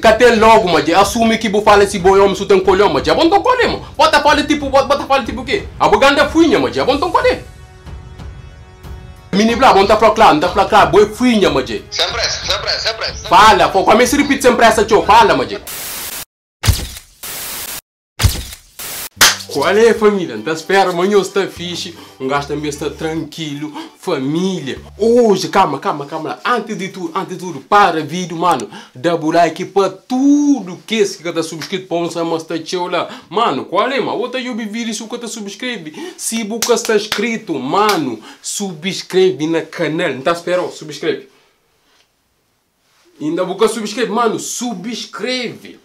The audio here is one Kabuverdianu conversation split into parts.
Ka ten logo, madje. Assume que bu fala si boi homem su tem colhão, madje. Abo então qual é, mano? Bota fala tipo, bota fala tipo o quê? Abo ganda fuinha, madje. Abo então qual é? Mini blá, bom tá fala claro, não tá fala claro, boi fuinha, madje. Sem pressa, sem pressa, sem pressa. Fala, pô, como se repite sem pressa, tio, fala, madje. Qual é, família? Então espera, amanhã está fixe, um gajo também está tranquilo, família. Hoje, calma, calma, calma. Antes de tudo, para vídeo, mano. Dá o like para tudo que esse que está subscrito para um sama está tchau lá. Mano, qual é, mano? Outra eu vídeo se o que subscreve. Se você está inscrito, mano, subscreve no canal. Não tá esperando, subscreve. Ainda você subscreve, mano, subscreve.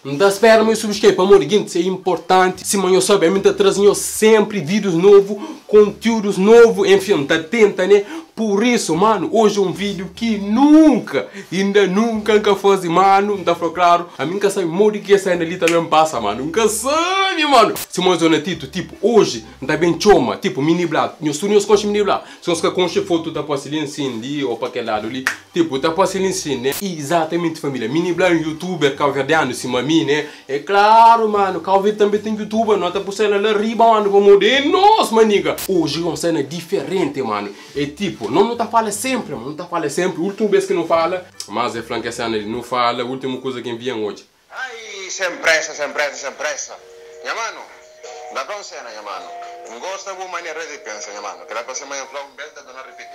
Não dá espera, mas subscreve, amor, seguinte, é importante. Se manhã sabe, a mim tá trazendo sempre vídeos novos, conteúdos novos, enfim, tá atenta, né? Por isso, mano, hoje é um vídeo que nunca, ainda nunca, nunca faz, mano, não tá falando claro. A mim nunca sabe, modo que essa ali também passa, mano, nunca sabe, mano. Se uma zona tito, tipo, hoje, não tá bem choma, tipo, mini blá, meus sonhos com mini blá. Se você com foto, tá passando assim ali, ou pra aquele lado ali, tipo, tá passando assim, né? Exatamente, família, mini blá é um youtuber cabo-verdiano, se mami, né? É claro, mano, Cabo Verde também tem youtuber, não tá postando lá riba, mano, vamos morrer, nossa, maniga. Hoje é uma cena diferente, mano, é tipo, não tá fala sempre, mano, não tá fala sempre. Última vez que não fala, mas é franco essa ele não fala, última coisa que enviam hoje. Ai, sem pressa, sem pressa, sem pressa. Nha mano, dá pra um cena, nha mano. Não gosta de maneira de pensar, nha mano. Que lá pra semana falar um belo, tá repetir.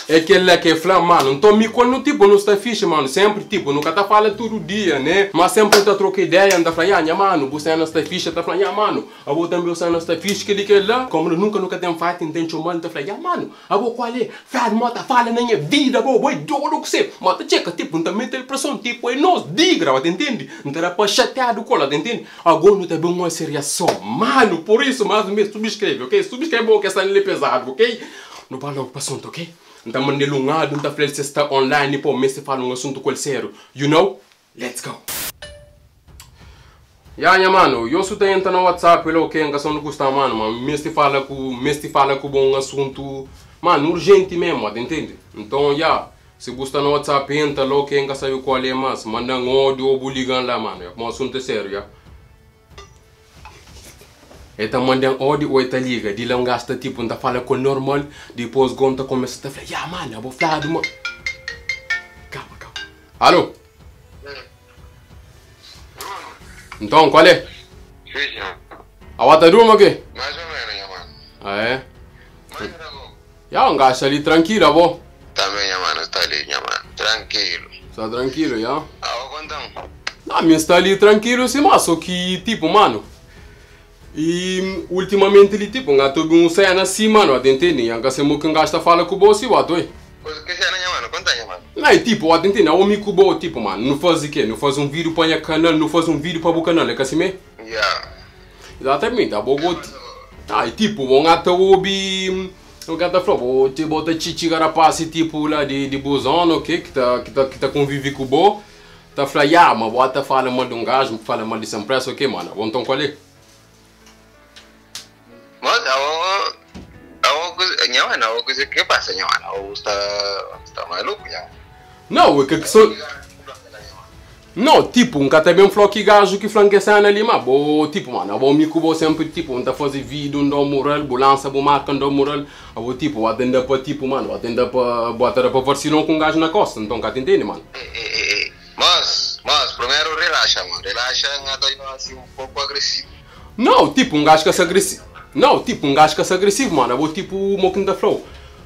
É aquele que fala, mano, então me quando tipo não está fixe, mano, sempre tipo, nunca tá falando todo dia, né? Mas sempre tá troca ideia, anda falando, ah, mano, você não está fixe, tá falando, ah, mano, a vou também você não está fixe, que ele quer lá, como nunca nunca tem fight, entende, mano, tá falando, ah, mano, a vou qual é? Fala, mota, fala na minha vida, vou, boi, doido que você, mota, checa, tipo, não também tem pressão, tipo, é nós, digra, entende? Não terá pra chatear do colo, entende? Agora não tá bem uma seriação, mano, por isso, mais um mês, subscreve, ok? Subscreve, que essa é pesado, ok? Não vai logo para assunto, ok? Então mandei um lado, não tá falando se está online, pô, mas se fala um assunto qual sério. You know? Let's go. Ya, nha mano, eu sou entra no WhatsApp, ele ok, que não custa, mano, mas me fala com bom assunto, mano, urgente mesmo, entende? Então, ya, se você está no WhatsApp, entra lá, ok, que sabe qual é, mas manda um áudio ou ligando lá, mano, é um assunto sério, ya. Eta mandando áudio ou eta liga, de lá um gasta tipo, não fala com normal, depois gonta começa a falar, ya mano, eu vou falar de uma... Calma, calma. Alô? Então, qual é? Sim, senhor. A wata durma o quê? Mais ou menos, mano. Ah, é? Ya, um gasto ali tranquilo, avô. Também, mano, está ali, mano. Tranquilo. Está tranquilo, ya? Ah, então? Não, minha está ali tranquilo, sim, mas só que, tipo, mano... E ultimamente ele tipo, gato um cena assim, mano, entende? Anca se mo que gasta fala com o bolso e o oi. Que cena, mano? Conta aí, mano. Não, é tipo, entende? O homem com o bolso, tipo, mano, não faz o quê? Não faz um vídeo para o canal, não faz um vídeo para o canal, é que assim mesmo? Yeah. Exatamente, a boa. Ah, e tipo, bom gato obi, o gato falou, te bota chichi rapaz, tipo lá de bozona, ok? Que tá convive com o bo. Tá falando, ah, mas bota fala mal de um gajo, fala mal de sem pressa, ok, mano? Bom, então qual é? Mas a coisa que passa, mano, está maluco, já. Não, é que só... Não, tipo, um cara também falou que gajo que flanqueçando ali, mas bo, tipo, mano, eu me cubo sempre, tipo, um tá fazer vídeo, um dá moral, bo lança, bo marca, um dá moral, eu tipo, atender para, tipo, mano, atender para, botar para vacilão com um gajo na costa, então, cá te entende, mano. Mas, primeiro relaxa, mano, relaxa, eu assim um pouco agressivo. Não, tipo, um gajo que é agressivo. Não, tipo, um gajo que é agressivo, mano. Eu vou tipo, o da flow.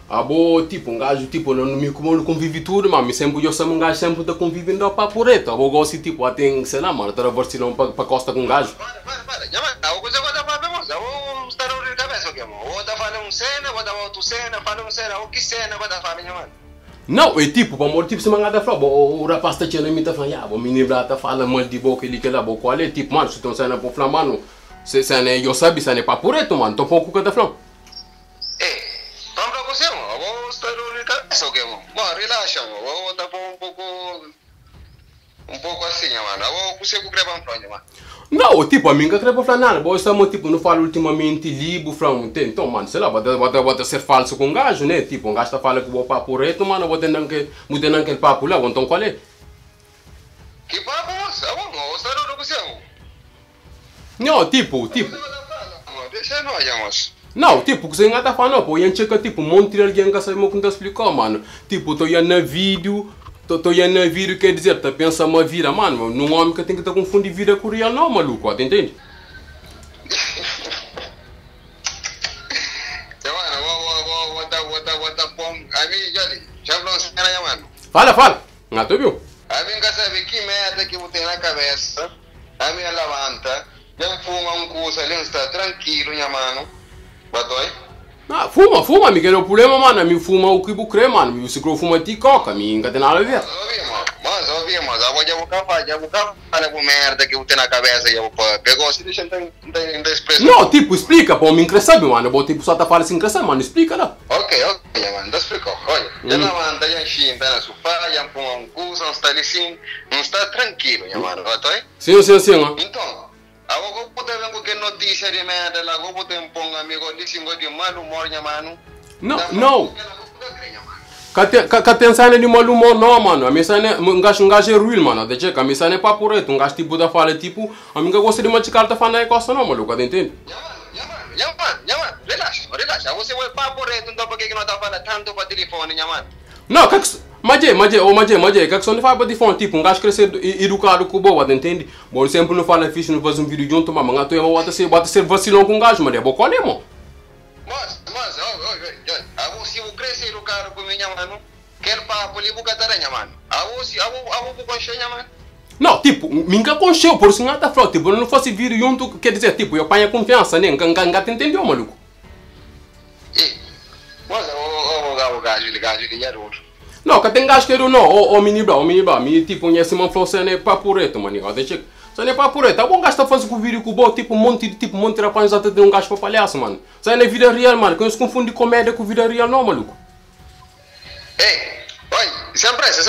Eu vou, tipo, um gajo, tipo, não me como convive tudo, mano. Sempre, eu sou um gajo sempre tá convivendo ao papo reto. Eu vou gosto, tipo, até, sei lá, mano, tá vacilando pra costa com um gajo. Para. Já, mano, a coisa vai dar pra ver, eu vou estar no cabeça aqui, mano. Vou dar falar um cena, vou dar outro cena, falar um cena, o que cena, vou dar falar, mano. Não, é tipo, para morrer, tipo, se mangá da flow, o rapaz tá tinha me tá falando, ah, o menino lá tá falando mal de boca, ele que lá, bo qual é, tipo, mano, se tem cena pra falar, mano. Se é, eu sabe, se é papo reto, mano. Tô pouco que tá falando. É, vamos pra você, mano. Vou estar no cabeça, ok, mano. Bom, relaxa, mano. Vou estar um pouco assim, mano. Eu vou você que grava um plano, mano. Não, tipo, a mim que quero falar nada. Bom, estamos, tipo, não falo ultimamente livre, falando, então, mano, sei lá, bota ser falso com um gajo, né? Tipo, um gajo tá falando que o papo reto, mano, vou ter aquele papo lá, então qual é? Não, tipo, tipo. Deixa nós, moço. Não, tipo, que você não tá falando, pô, eu checa tipo, um monte de alguém que sabe o que tá explicando, mano. Tipo, tô indo na vídeo, tô indo na vídeo, quer dizer, tá pensando uma vida, mano, num homem que tem que tá confundir vida com real, não, maluco, ó, entende? Fala, fala. Não, tu viu? A mim que sabe que merda que eu tenho na cabeça, a minha levanta, eu fuma um curso ali, está tranquilo, minha mano. Batoi? Ah, fuma, fuma, me quero problema, mano. Me fuma o que eu creio, mano. Se eu fuma ti coca, me não tem nada a ver. Mas ouvi, mas eu vou já vou falar com merda que eu tenho na cabeça, já vou pegou, se deixa expresso. Não, tipo, explica, pô, me crescer, mano. Eu tipo só tá falando sem crescer, mano, explica lá. Ok, ok, mano, tá explicou. Olha, já não anda, já enchi, tá na sofá, já fuma um curso, não está ali sim, não está tranquilo, mano, batoi? Sim, sim, sim, ó. Então, agora vou ter que notícia de merda lá, vou ter um amigo ali, sim, de mau humor, mano. Não, não. Ka tem cena de mau humor não, mano. A minha cena, um gajo é ruim, mano. De checa, a minha cena é papo reto. Um gajo tipo da fala, tipo, a minha gosta de machicar tá falando aí costa não, maluco, entende? Ya, mano, relaxa, relaxa. Você vai papo reto, então por que não tá falando tanto para telefone, ya, mano? Não, que mas que só não fala para telefone, tipo, um gajo crescer educado com boa, entende? Bom, sempre não fala fixe, não faz um vídeo junto, mas mano, tu é bota ser vacilão com um gajo, mano, é bom qual é, mano? Mas, olha, se eu crescer educado com minha mano, quero papo ali, vou catar, mano. A vou concher, mano. Não, tipo, minha concheu, por isso não tá falando, tipo, não fosse vídeo junto, quer dizer, tipo, eu apanho confiança, né? Nunca te entendeu, maluco. E, mas o gajo, gajo, não, que tem gajo que eu não, o mini bra, me tipo, conhece uma flor, você não é papo reto, mano, deixa, você não é papo reto, tá bom, gajo tá fazendo com o vídeo com o bom, tipo, um monte de rapaz já tem um gajo pra palhaço, mano. Você não é vida real, mano, que eu se confunde comédia com vida real, não, maluco. Ei, oi, sem pressa.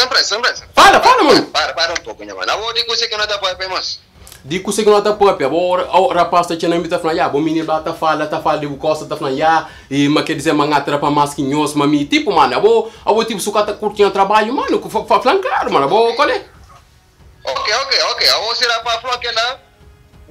Fala, mano. Para um pouco, mano. Eu vou dizer que você que não tá para mas. Digo que não tá para o rapaz tá tinha me tá falando, ya, bom menino lá tá fala de costa tá falando, ya, e mas quer dizer mangá trapa mais que nós, mami, tipo, mano, eu vou tipo sucata curtindo trabalho, mano, falando claro, mano, vou qual é? Ok, eu vou ser rapaz falou que lá,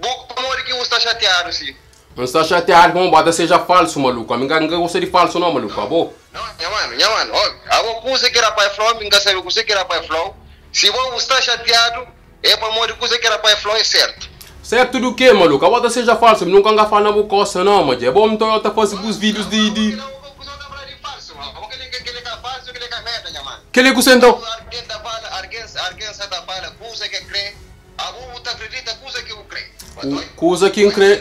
vou como que você está chateado, sim. Não está chateado, bom, bota seja falso, maluco. A mim não gosta de falso não, maluco, acabou? Não, mano, ó, eu vou com que rapaz falou, ninguém sabe o que rapaz falou. Se você está chateado, é para morrer coisa que era para falar é certo. Certo do que, maluco? A bota seja falso, nunca anga falar na boca, não, mas é bom então eu tá fazendo os vídeos de. Que ele que então? Coisa que crê.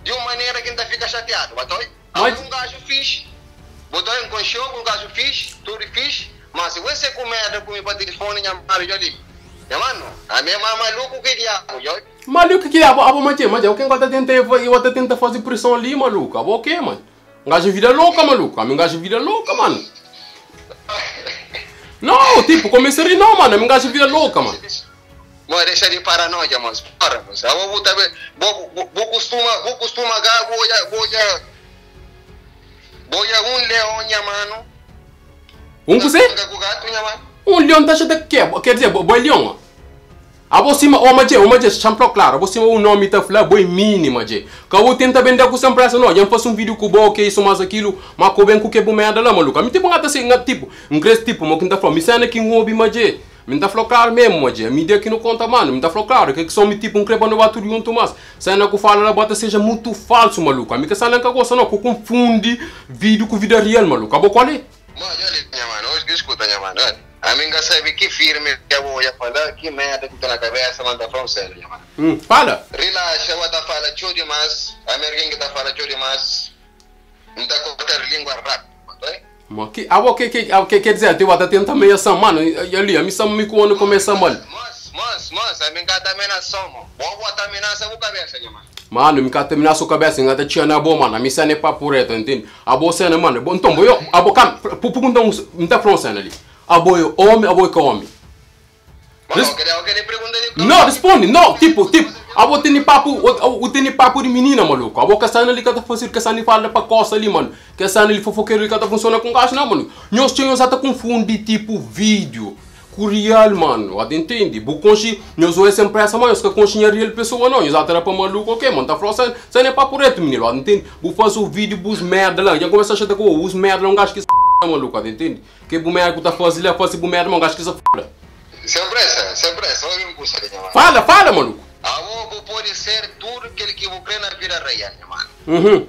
De uma maneira que ainda fica chateado, mas um gajo fixe. Botou um colchão, um gajo fixe, tudo fixe, mas se você comer comigo para telefone, minha mano, já mano, a minha mãe maluco que diabo, já. Maluco que diabo, abo mas eu quem gosta tentar, eu até tenta fazer pressão ali, maluco, abo o quê, mano? Um gajo vida louca, maluco, a minha gajo vida louca, mano. Não, tipo, comecei a rir não, mano, a minha gajo vida louca, mano. Mas deixa de paranoia, mano, para, mano. Eu vou também, vou costuma, vou a um leão, minha mano. Um que você? Um leão tá cheio de quê? Quer dizer, boi leão. A você o maje, champlo claro, você o nome tá falando boi mini, maje. Que eu tenta vender com sem pressa não, já faço um vídeo com o que isso mais aquilo, mas com bem com que bom merda lá, maluco. Me tipo ngata assim, tipo, um cresce tipo, mas quem tá falando, me sendo que um hobby, maje. Me tá falando claro mesmo, maje. Me dê que não conta, mano. Me tá falando claro que só me tipo um crepa no batu junto, mas cena que fala lá bota seja muito falso, maluco. A mim que cena que gosta não, que confunde vídeo com vida real, maluco. Acabou qual é? Mas olha, minha mano, hoje escuta, minha mano. A mim que sabe que firme que eu vou falar, que merda que tá na cabeça, manda falar sério, minha mano. Fala. Relaxa, eu vou falar tchau demais. A minha que tá falando tchau demais. Não tá cortando língua rápido, tá? Mas que, que quer dizer, eu até tenta ameaçar, mano, e ali, a missão me quando começa, mano. Mas, a minha gata ameaçou, mano. Vou botar ameaça com cabeça, mano. Mano, me gata ameaça com cabeça, engata tinha na boa, mano. A missão é papo reto, entende? A boa cena, mano. Então, vou eu, a boa, pergunta um, me tá falando cena ali. A boa é homem, a boa é homem. Não, responde, não, tipo, a boa tem papo, o tem papo de menina, maluco. A boa que ali que tá fazendo, que essa fala pra costa ali, mano. Que essa ali fofoqueiro que tá funciona com gajo, não, mano. Nós tínhamos até confundir tipo vídeo. ku real, mano. Ata intende? Bu konxe, nhos oia sem pressa, mas nhos ka konxe nha real pessoa não. Nhos ata da pa maluco, ok, mano. Ta fala, sai, sai nem papo reto, menino. Ata intende? Bu faz o vídeo, bus merda lá. Já começa a chatear com os merda lá, um gajo que se maluco, ata intende? Que bu merda que tá fazendo lá, faz bu merda, mas um gajo que se f***. Sem pressa, sem pressa. Olha um curso ali, mano. Fala, fala, maluco. Avô, pode ser tudo que ele que vou crer na vida real, mano. Uhum.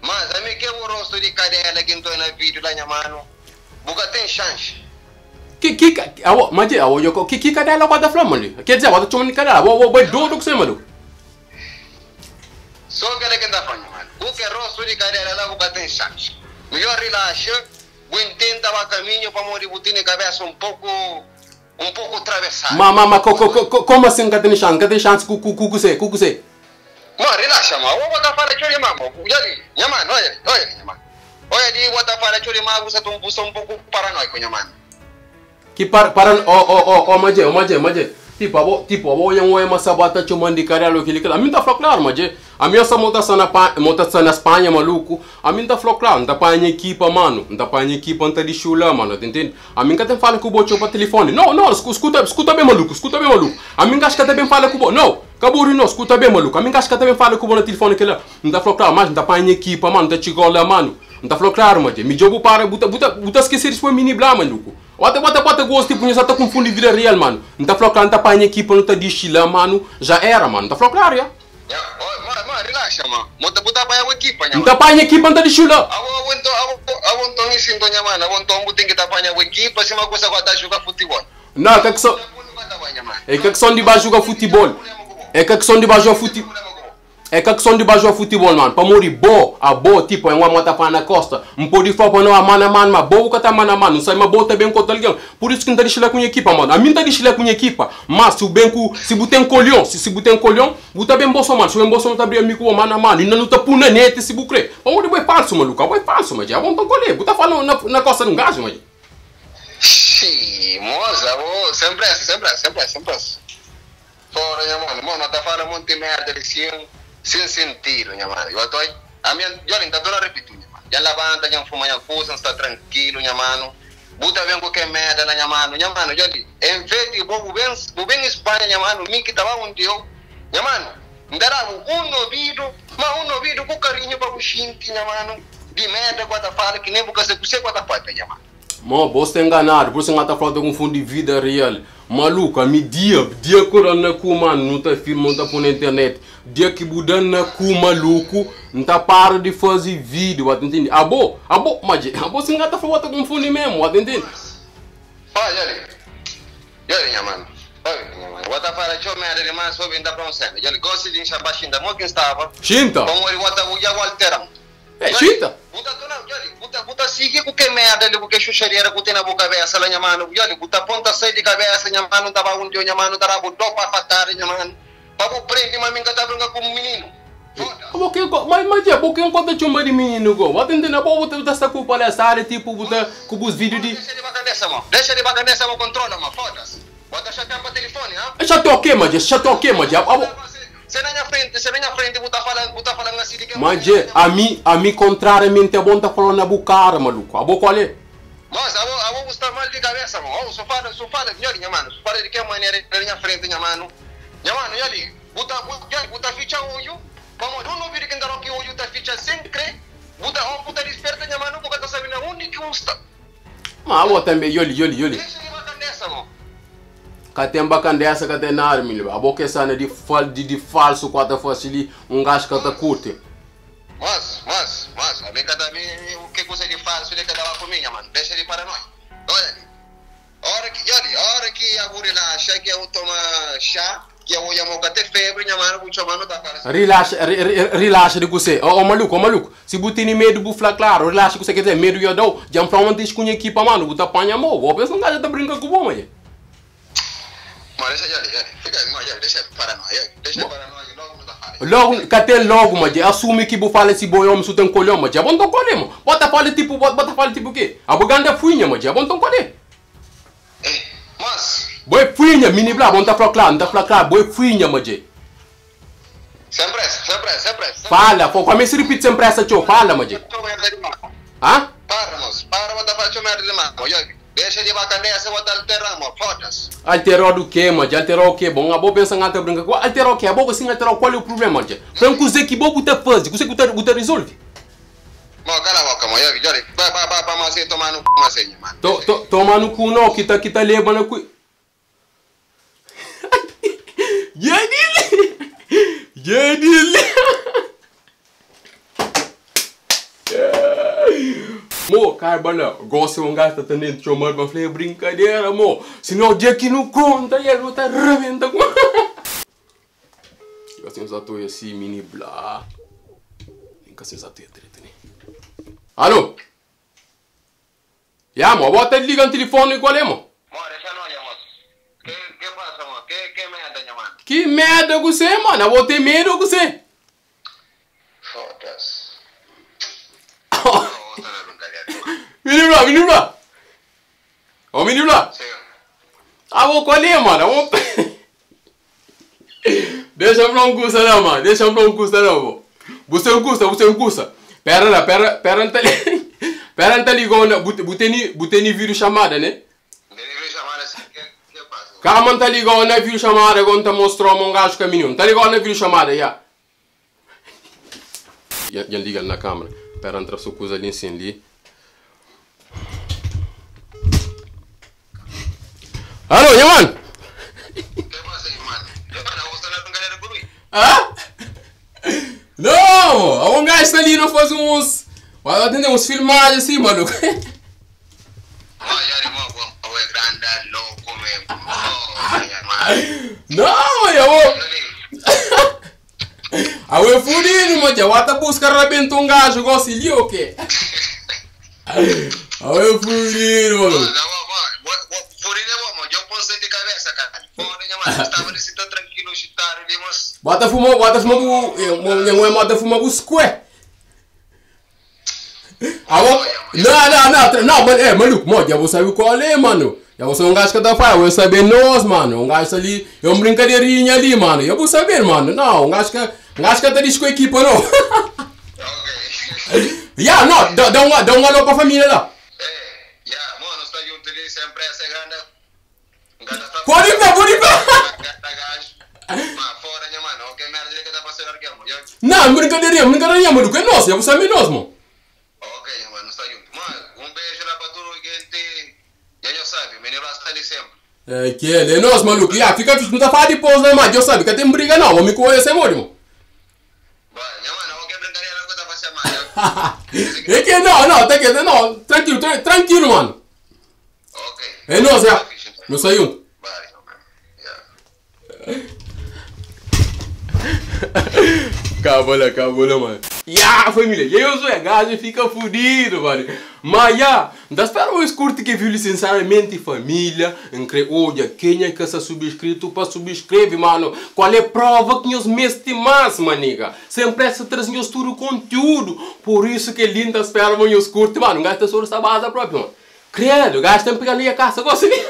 Mas a mim que o rosto de cadela que estou na vídeo lá, mano, buca tem chance. Que awo, mas awo, eu que cadela pode falar, mano? Quer dizer, bota chama de cadela, vou vou doido que você, maluco. Só que ele que tá falando, mano. O que rosto de cadela lá, buca tem chance. Melhor relaxa, vou tentar o caminho para morrer, botar na cabeça um pouco atravessado. Mas, como assim que tem chance? Que tem chance com você, com você? Mano, relaxa, mano. Vou botar para chore, mano. Olha, mano, olha, olha, mano. Olha ali, bota para chore, mano, você tá um pouco paranoico, mano. Que para ó, mas mas tipo, abo yang oi masa bata chamando de caralho aquele que a mim tá falando claro, mas a minha essa monta na Espanha, maluco. A mim tá falando claro, não tá para minha equipa, mano. Não tá para minha equipa, não tá de chula, mano, entende? A mim que até fala com o bocho para telefone. Não, não, escuta bem, maluco, escuta bem, maluco. A mim acho que até bem fala com o bo. Não, acabou não, escuta bem, maluco. A mim acho que até bem fala com o bo no telefone que lá. Não tá falando claro, mas não tá para minha equipa, mano, tá chigola, mano. Não tá falando claro, mas me jogo para, buta esquecer isso foi mini blá, maluco. Bota gosto, tipo, já tá confundindo vida real, mano. Não tá falando claro, não tá para minha equipa, não tá de chila, mano. Já era, mano. Não tá falando claro, já? Mano, relaxa, mano. Bota para a equipa, não tá para a equipa, não tá de chila. Awo então isso, então, mano. Awo então, tem que tá para a equipa, se uma coisa vai jogar futebol. Não, que só. É que são de baixo jogar futebol. É que são de baixo jogar futebol. É que são de baixo futebol, mano. Para morrer bo, a bo, tipo, é uma mata para na costa. Não pode falar para não, a mano, mano, mas bo, que tá mano, mano. Não sai, mas bo também contra alguém. Por isso que não tá deixando com a equipa, mano. A mim tá deixando com a equipa. Mas se o bem se botar um colhão, se botar um colhão, botar bem bolso, mano. Se o bem bolso não tá abrindo amigo, mano, mano. E não tá puna nete se bucre. Para morrer, bo é falso, maluco. Bo é falso, mas já vão tão colher. Botar falando na costa de um gajo, mano. Xiii, moça, bo, sem pressa, sem pressa, sem pressa, sem pressa. Fora, mano, mano, tá falando muito merda, assim. Sem sentido, minha mano. Eu tô a minha, eu ainda tô repetindo, minha mano. Já levanta, já fuma, já coisa, está tranquilo, minha mano. Buta vem qualquer merda, minha mano, minha mano. Eu ali, em vez de vou bem Espanha, minha mano, mim que tava onde eu, minha mano, me dará um ouvido, mas um ouvido com carinho para o xinte, minha mano. De merda, quando fala que nem você você quando fala, minha mano. Mano, você enganado, você não tá falando com fundo de vida real. Maluco, a mi dia corona com mano, não tá filme, não tá por na internet. Dia que budando na cu, maluco, não tá para de fazer vídeo, entende? Abo, mas abo você não tá falando com fundo mesmo, entende? Olha ali, olha, mano, olha, mano. Bota para eu merda de mais sobre ainda para um cena. Eu gosto de enxergar xinta, mo que estava. Xinta. Como ele bota o já alteram. É, xinta. Buta tu não, olha, buta sigue com que merda ali, porque chucharia que tem na boca cabeça lá, mano. Olha, buta ponta sai de cabeça, mano, tava um dia, mano, tava do para fatar, mano. Papo prende, mas minha tá brincando com um menino. Mas é, porque enquanto tinha um de menino, go. Bota entender, bota botar essa culpa nessa área, tipo, botar com os vídeos de. Deixa de bacanessa, mano. Deixa de bacanessa, mano, controla, mano. Foda-se. Bota chatear para telefone, ah? Chatear o quê, mano? Chatear o quê, mano? Você na minha frente, botar falando assim de que. Mas a mim contrariamente é bom tá falando na boca, maluco. A boca olha. Mas a vou estar mal de cabeça, mano. Só fala, minha mano. Só fala de que maneira na minha frente, minha mano. Minha mano, olha ali. Buta ficha olho. Como não vi que andaram que olho tá ficha sem crer. Buta buta desperta, minha mano, porque tá sabendo onde que está. Mas vou também, yoli. Deixa de bacanessa, mano. Katem bacandessa, katem nada, milho. A boca é sana de falso, quatro facili, um gajo que tá curte. Mas, a minha cada o que coisa de falso, ele cada com minha, mano. Deixa de paranoia. Olha ali. Hora que a guri relaxa, que eu tomo chá, que eu ia até febre, minha mano, vou chamando da cara. Relaxa de você. Ó, maluco. Se você tem medo, vou falar claro. Relaxa que você quer dizer, medo eu dou. Já me fala uma com a equipa, mano. Vou apanhar a mão. Vou pensar que já tá brincando com o bom, mano. Mas deixa paranoia, deixa paranoia, logo não dá fala. Logo, cadê logo, mas assume que vou falar esse boi homem, se tem colhão, mas é bom tão colher, mano. Bota fala tipo, bota fala tipo o quê? A buganda fuinha, mas é bom tão colher. É, mas boi fuinha, mini blá, bom tá falar claro, não tá falar claro, boi fuinha, mas Sem pressa. Fala, como se repite sem pressa, tio, fala, mas Hã? Para, moço, para, bota fala, tio merda de mano. Dexa de bacanesa, bota alterar, mo, foda-se. Alterou do quê, mano? Alterou o quê? Bom, a boa pensa em brinca. Alterou o quê? A boa assim alterou qual é o problema, mano? Pra que que bobo tá faz, que você tá resolve. Mo, cala a boca, mo, já vi, vai, vai, vai, vai, mas tomar no cu, mas mano. Toma no cu não, que tá levando cu. Yedili! Yedili! Mo, cara, bala, gosto de um gato também de chamar, mas falei, brincadeira, mo. Senão o dia que não conta, ele vai estar rebenta com. Eu tenho os assim, mini blá. Nunca se usar treta, né? Alô? Ya, mo, bota liga no telefone qual é, mo? Mo, deixa nós, moço. Que passa, mo? Que merda, nha mano? Que merda você, mano? Eu vou ter medo você. Foda-se. Menino lá, menino lá. Ô, menino lá. Sim. Ah, vou qual é, mano? Deixa eu falar um curso lá, mano. Deixa eu falar um curso lá, pô. Você não custa, você não custa. Pera lá, pera, pera, não tá ali. Pera, não tá ligando. Botei ni vídeo chamada, né? Vídeo chamada, sim. Que passa? Calma, tá ligando na vídeo chamada, agora tá mostrando um gajo caminho. Tá ligando na vídeo chamada, já. Já liga na câmera. Pera, entra sua coisa ali em cima ali. Alô, mano? Que passa aí, mano? Hã? Não! Um gajo ali não faz uns. Vai atender uns filmagens assim, mano. Não, eu vou. Ah, eu fudido, mano. Eu vou buscar rebento um gajo, gosto ali ou quê? Ah, eu fudido, mano. Bota fuma, bota fuma o square. Não, não, mano, é, maluco, mano, já vou saber qual é, mano. Já vou ser um gajo que tá faz, eu vou saber nós, mano. Um gajo ali, é uma brincadeirinha ali, mano. Eu vou saber, mano. Não, um gajo que tá com a equipa, não. Ok. Yeah, não, dá um alô pra família lá. É, yeah, mano, está junto ali, sempre essa grande. Pode ir, pode ir. Não, brincadeirinha, mano, que é nosso, eu vou saber nós, mano. Ok, mano, está junto. Mano, um beijo lá pra tudo, gente. Já já sabe, o menino lá está ali sempre. É que ele é nosso, maluco. Já, fica, não tá falando depois, né, mano? Já sabe, que tem briga não, vamos me conhecer, mano. Vai, mano, qualquer brincadeira não tá fazendo mais. É que não, não, tem que, não, tranquilo, tranquilo, mano. Ok. É nosso, já. Não saiu. Vai, yeah. Acabou, mano. Ya, família, e eu sou gajo fica fudido, mano. Mas ya, da espero vocês curtem que viu sinceramente, família. Entre olha, quem é que está subscrito para subscreve, mano. Qual é a prova que nós meste mais, maniga? Sempre essa traz nós tudo conteúdo. Por isso que é lindo, espero vocês curtem, mano. Gasta sobre essa base própria, mano. Credo, gasta em pegar na minha casa, gosta de.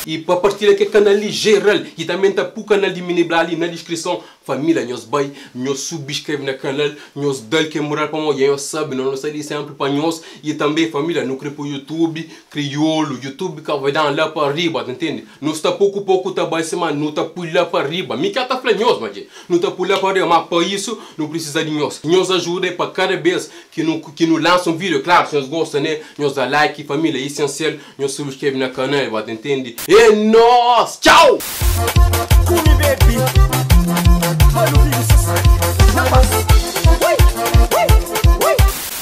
E para partilhar aquele canal ali geral e também tá o canal de Mini Blá ali na descrição. Família, nós vai, nós subscreve no canal, nós dá que moral para nós, nós sabe, nós ali sempre para nós. E também família, no cria pro YouTube, crioulo, YouTube que vai dar lá para riba, entende? Nós tá pouco pouco tá baixo, mas não tá pulando para riba. Me que tá falando nós, mas não tá pulando para riba, mas para isso não precisa de nós. Nós ajuda para cada vez que não lança um vídeo, claro, se nós gostam, né? Nós dá like, família, é essencial, nós subscreve no canal, entende? É nóis! Tchau! Baby.